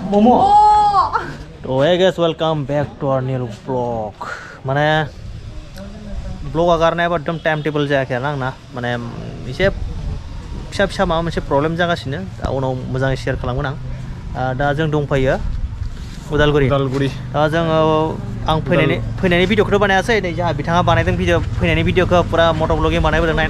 Momo. So hey guys, welcome back to our new vlog. माने vlog आगारनाया एकदम time table जायाखै आंना माने एसे फिसा फिसा माबा मोनसे प्रब्लेम जागासिनो उनाव मोजाङै शेयार खालामगोन आं दा जों दंफायो उदालगुरि दा जों आं फैनायनि भिडिअखौथ' बानायासै नै जोंहा बिथाङा बानायदों भिडिअ फैनायनि भिडिअखौ पुरा मट' ब्लगिं बानायबोदों नाय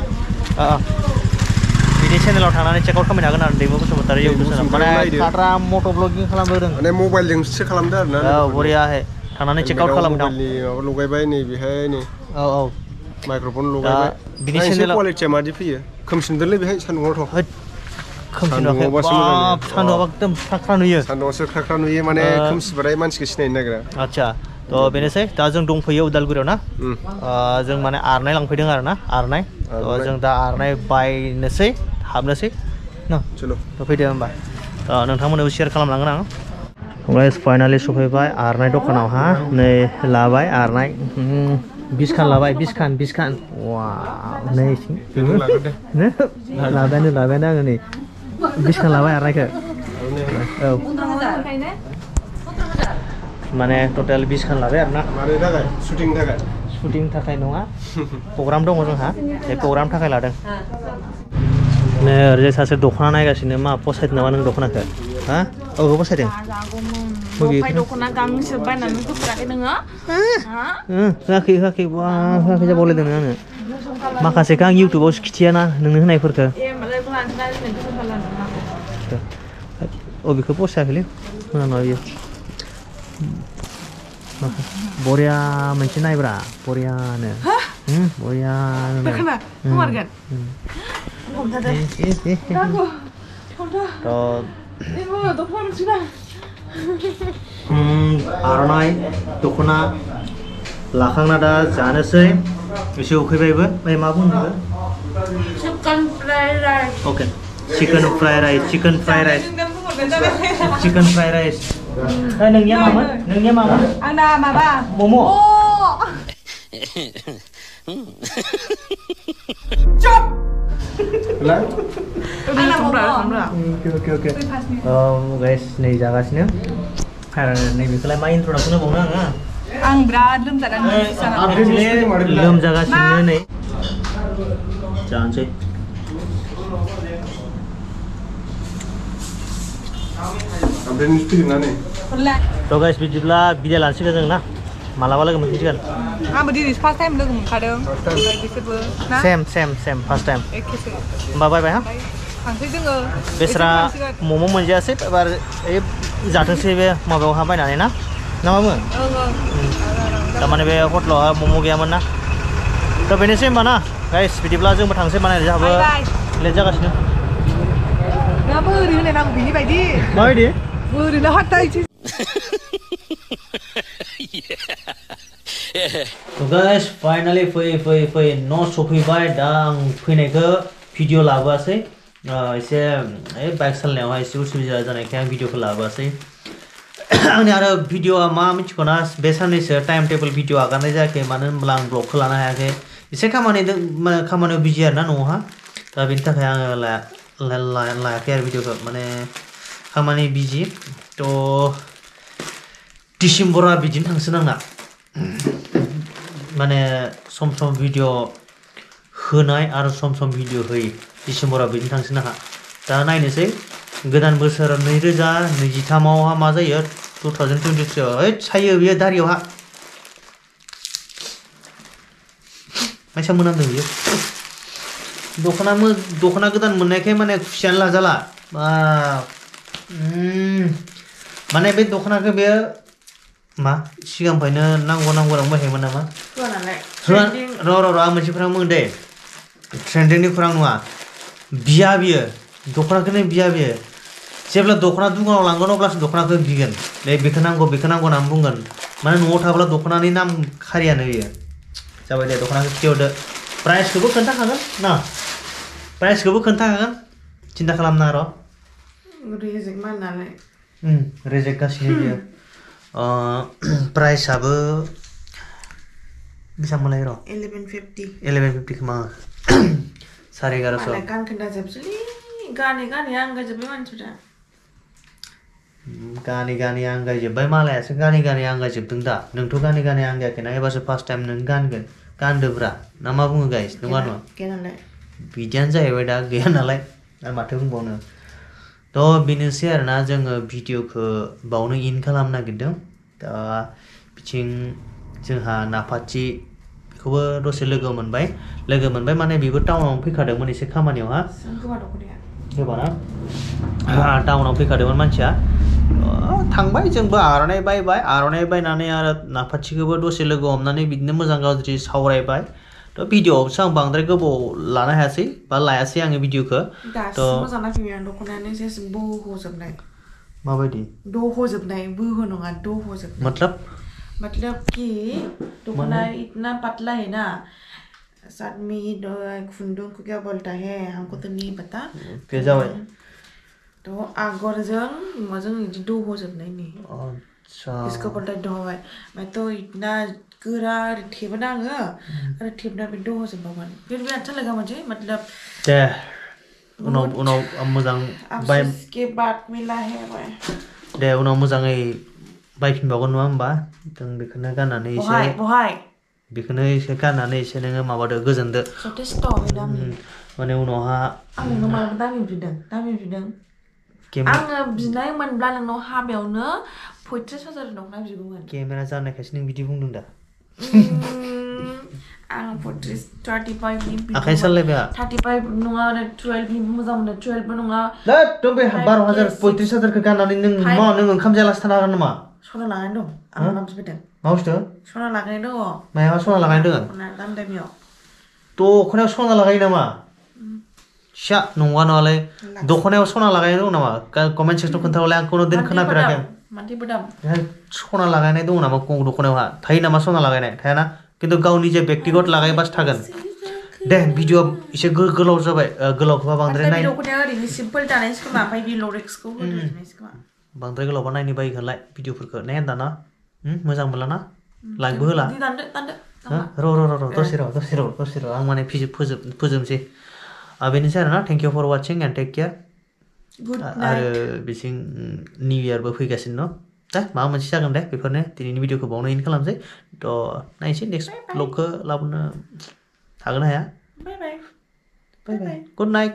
बिनि चेनेलाव थांनानै चेक आउट खालामनो हागोन आरो दैमु बसुमतारी इउटुब चेनेल माने खाट्रा मट' ब्लगिं खालामबोदों माने मबाइलजोंसो खालामदों आरो ना बरियाहै थांनानै चेक आउट खालामदों मबाइलनि माबा लगायबाय नै बेहाय नै औ माइक्र'फन लगायबाय बिनि चेनेलाव क्वालिटिया मादि फैयो खोमसिनदोंलै बेहाय सान्दुङावथ' खोमसिनवाखै सान्दुङाबा एकदम ख्रा नुयो सान्दुङावसो ख्रा नुयो माने खोमसिबाथाय मानसिखौ सिनायनो नागिरा आच्छा थ' बेनोसै दा जों दंफैयो उदालगुरियाव ना जों माने आरनाय लांफैदों आरो ना आरनाय जों दा आरनाय बायनोसै हाबनोसै ना थ' फैदो होमबा नोंथांमोननोबो शेयार खालामलांगोन आं गाइस फाइनालि सफैबाय आरनाय दखानावहा नै लाबाय आरनाय 20 खान लाबाय 20 खान वाव नै लाबायानो आङो नै 20 खान लाबाय आरनायखौ औ माने टटेल 20 खान लाबाय आरो ना मारै थाखाय शुटिंनि थाखाय नङा प्रग्राम दङ जोंहा बे प्रग्रामनि थाखाय लादों नै ओरैजाय सासे दख'ना नायगासिनो मा फसायदों नामा नों दख'नाखौ हा औ फसायदों दख'ना गांसे बायनानै होफेराखै नोङो होआखै जाबावलायदों आङो माखासेखौ आं इउटुबाव खिथियाना नोंनो होनायफोरखौ बेखौ फसायाखैलै होनाङा बियो बरिया मोनसे नायब्रा बरियानो आरनाय दख'ना लाखांना दा जानोसै एसे उखैबायबो ओमफ्राय मा बुंदों चिकेन फ्राइड राइस अके चिकेन फ्राइड राइस नोंनिया मामोन आंना माबा मम' चप ओके गाइस नै जागासिनो आरो नैबेखौलाय मा इन्ट्र'डाक्सन होबावनो आं बिराद लोमजागासिनो नै जानोसै थ' गाइस बिदिब्ला बिदाय लानोसै जों ना मालाबा लोगो मोनफिनसिगोन आंबो दिनै फार्स्ट टाइम लोगो मोनखादों बिसोरबो सेम फार्स्ट टाइम होमबा बाय हा थांसै जोङो बेसरा मम' मोनजायासै एबार जाथोंसै बे माबायावहा बायनानै ना मामोन थारमाने बे हटेलावहा मम' गैयामोन ना थ' बेनोसै होमबा ना गाइस बिदिब्ला जोंबो थांसै माने जोंहाबो लेट जागासिनो नोंहाबो ओरै होनलायनांगौ बिनि बायदि माबायदि ओरैनो हटायसै गाइस फाइनालि फै न' सफैबाय दा आं फैनायखौ भिडिअ लाबोआसै एसे बाइक सालायनायावहाय एसे उसुबिदा जानायखाय आं भिडिअखौ लाबोआसै आंनि आरो भिडिअआ मा मिथिगौना बे साननैसो टाइम टेबल भिडिअ आगारनाय जायाखै मानो होनब्ला आं ब्लगखौ लानो हायाखै एसे खामानियाव बिजि आरोना न'आवहा दा बेनि थाखाय आङो लायाखै आरो भिडिअखौ माने खामानि बिजि थ' डिसेम्बरा बिदिनो थांसै आंना माने सम भिडिअ होनाय आरो सम भिडिअ होयै डिसेम्बरा बिदिनो थांसै आंहा दा नायनोसै गोदान बोसोर 2023आवहा मा जायो 2023 सायो बियो दारियावहा मायसा मोनामदों बियो दख'ना गोदान मोननायखाय माने खुसियानो लाजाला माने बे दख'नाखौ बेयो मा सिगांनिफ्रायनो नांगौ बाहायोमोन नामा र' आं मोनसे खोथा बुंदों दे ट्रेन्डिंनि खौरां नङा बिया बियो दख'नाखौनो बिया बियो जेब्ला दख'ना दुकानाव लांगोन अब्लासो दख'नाखौ बिगोन बेखौ नांगौ होननानै बुंगोन माने न'आव थाब्ला दख'नानि नाम खारियानो बियो जाबाय दे दख'नाखौ खिथिहरदो प्राइसखौबो खोन्थाखागोन ना सिन्था खालामनाङा र' रेजेक्ट गासिनो बियो प्राइसआबो बेसेबां मोनलाय र' 1150 खोमा 1150 गान खोन्थाजोबसैलै गानै आंगाजोब्बाय मानसिफ्रा गानि आंगायजोब्बाय मालायासो गानि आंगायजोबदों दा नोंथ' गानि आंगायाखैना एबारसो फार्स्ट टाइम नों गानगोन गानदोब्रा ना मा बुङो गाइस नङा नङा बिदियानो जाहैबाय दा गैया नालाय आरो माथो बुंबावनो थ' बेनोसै आरोना जोङो भिडिअखौ बावनो इन खालामनो नागिरदों दा बिथिं जोंहा नाफाथि बेखौबो दसे लोगो मोनबाय माने बेबो टाउनाव फैखादोंमोन एसे खामानियावहा गोबाना टाउनाव फैखादोंमोन मानसिया थांबाय जोंबो आर'नाइ बायनानै आरो नाफाथिखौबो दसे लोगो हमनानै बिदिनो मोजां गाज्रि सावरायबाय थ' भिडिअआवसो आं बांद्राय गोबाव लानो हायासै बा लायासै आङो भिडिअखौ दासो मोजां नायफैबाय आं दख'नायानो एसे बोहोजोबनाय माबायदि दोहोजोबनाय बोहो नङा दोहोजोबनाय मतलब कि दख'ना इतना पतला है ना साथ में ही खुंदुं को क्या बोलता है हमको तो नहीं पता क्या जाबाय तो आगरजों माजों इदि दोहोजोबनाय नि अच्छा इसको बोलता है दोहबाय मैं तो इतना गोरा ठेबना आङो आरो ठेबना बे दोहोजोबबावगोन फिर भी अच्छा लगा मुझे मतलब दे उनाव मोजां बाय के बाद मिला है भाई दे उनाव मोजाङै बायफिनबावगोन नङा होमबा जों बेखौनो गाननानै बेखौनो एसे गाननानै एसे नोङो माबादो गोजोनदो माने उनावहा आङो माबा दामि बिदों आङो बिनाय मोनब्ला नोंनाव हाबायावनो 35,000 दख'ना बिगौमोन केमेरा जानायखायसो नों बिदि बुंदों दा आं 35 नि आखाइ सालायबाय 35 नङा 12 नि मोजां मोनो 12 बो नङा थ' बे 12,000 35,000खौ गाननानै नों ओंखाम जायालासे थानो हागोन नामा सना लागायनाय दं आं नामसो बिदों मा बुस्थु सना लागायनाय दङ मायाव सना लागायनाय दङ दाम दामियाव दख'नायाव सना लागायो नामा फिसा नङा नङालै दख'नायाव सना लागायनाय दं नामा कमेन्ट सेक्सनाव खोन्थाहरलाय आं खुनु दिन खोनाफेराखै सना लागायनाय दङ नामा दख'नायावहा थायो नामा सना लागायनाय थायाना खिन्थु गावनि जे बेक्तिगत लागायबासो थागोन दे भिडिअ एसे गोलाव जाबाय गोलावखौबा बांद्राय नाय दख'नाया ओरैनो सिम्पोल दानायसो खोमा ओमफ्राय बे लरेक्सखौ होदेरनायसो खोमा बांद्राय गोलावबा नायनो बायोखालाय भिडिअफोरखौ नाय दाना मोजां मोनलाना लाइकबो होला र' दसे र' आं माने फोजोबनोसै बेनोसै आरोना thank you for watching and take care आरो बिथिं निउ इयारबो फैगासिनो दं दा माबा मोनसे जागोन दे बेफोरनो दिनैनि भिडिअखौ बावनो इन खालामसै थ' नायसै नेक्स्ट ब्लगखौ लाबोनो हागोन हाया बाय बाय गुड नाइट